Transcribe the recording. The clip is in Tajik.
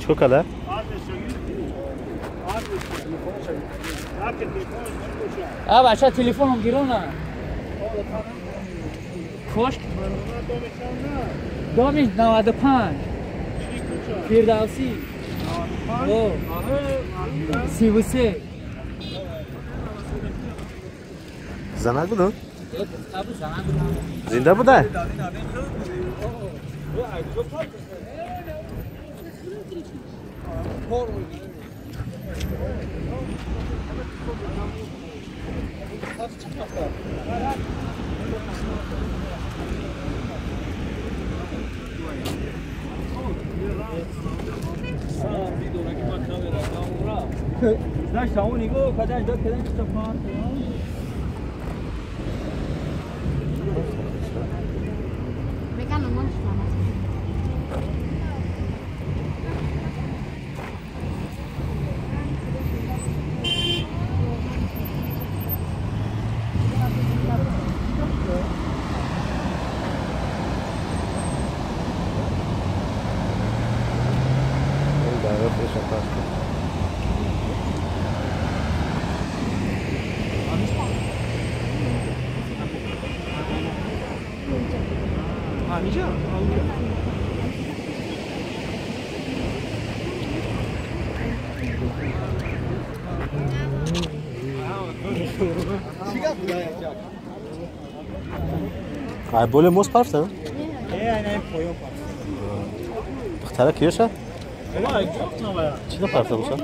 Чӣ када? А бача телефоном гирона. Кош домиш 95. Фирдавсӣ. О. 33. Занак буд? Зинда буда? Ай боле мост парфта? Духтара киёша? Чӣ на парфта боша?